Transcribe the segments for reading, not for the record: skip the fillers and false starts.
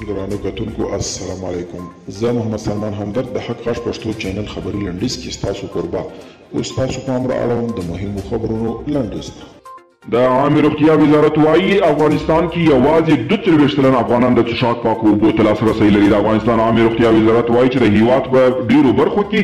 ګرانو کتونکو، السلام علیکم. زه محمد سلمان همدرد د حق غږ پښتو چینل خبري لنډیز کې ستاسو کوربه. اوس ستاسو پام را اړوم د مهمو خبرونو لنډیز ته. د عامې روغتیا وزارت وایي، افغانستان کې یوازې 42% افغانان د څښاک پاکو اوبو ته لاسرسی لري. د افغانستان عامې روغتیا وزارت وایي چې د هیواد په ډیرو برخو کې،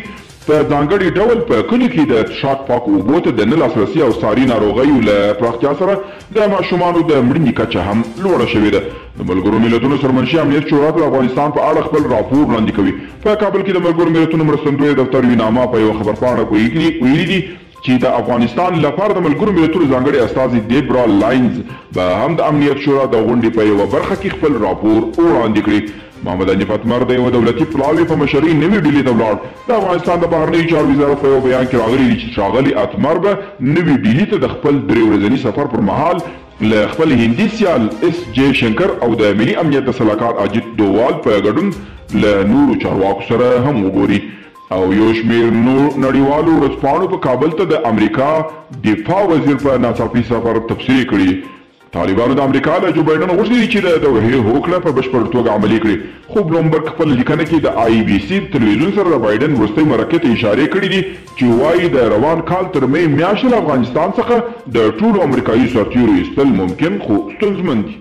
په ځانګړي ډول په کلیو کې، د څښاک پاکو اوبو ته د نه لاسرسي او ساري ناروغیو له پراختیا سره د ماشومانو د مړینې کچه هم لوړه شوې ده. د ملګرو ملتونو سرمنشي امنیت شورا ته د افغانستان په اړه خپل راپور وړاندې کوي. په کابل کې د ملګرو ملتونو مرستندوی دفتر یوناما په یوه خبرپاڼه ویلي دي چې د افغانستان لپاره د ملګرو ملتونو ځانګړي استازي دیبرا لاینز به هم د امنیت شورا د غونډې په یوه برخه کې خپل راپور وړاندې کړي. محمد حنیف اتمر د یوه دولتي پلاوي په مشرۍ نوي ډیلي ته ولاړ. د افغانستان د بهرنیو چارو وزارت په یوه بیان کې راغلي دي چې ښاغلی اتمر به نوي ډیلي ته د خپل 3 ورځني سفر پر مهال له خپل هندي سیال اس جې شنکر او د ملي امنیت د سلاکار اجیت دووال په ګډون له نورو چارواکو سره هم وګوري. او یو شمېر نور نړیوالو ورځپاڼو په کابل ته د امریکا دفاع وزیر په ناڅاپي سفر تبصرې کړي. طالبانو د امریکا له جو بایډن غوښتي دي چې د دوحې هوکړه په بشپړ توګه عملي کړي، خو بلومبرګ خپله لیکنه کې د آی بي سي تلویزیون سره د بایډن وروستۍ مرکې ته اشارې کړې دي چې وایي د روان کال تر مې میاشتې له افغانستان څخه د ټولو امریکایي سرتیرو ایستل ممکن خو ستونزمن دي.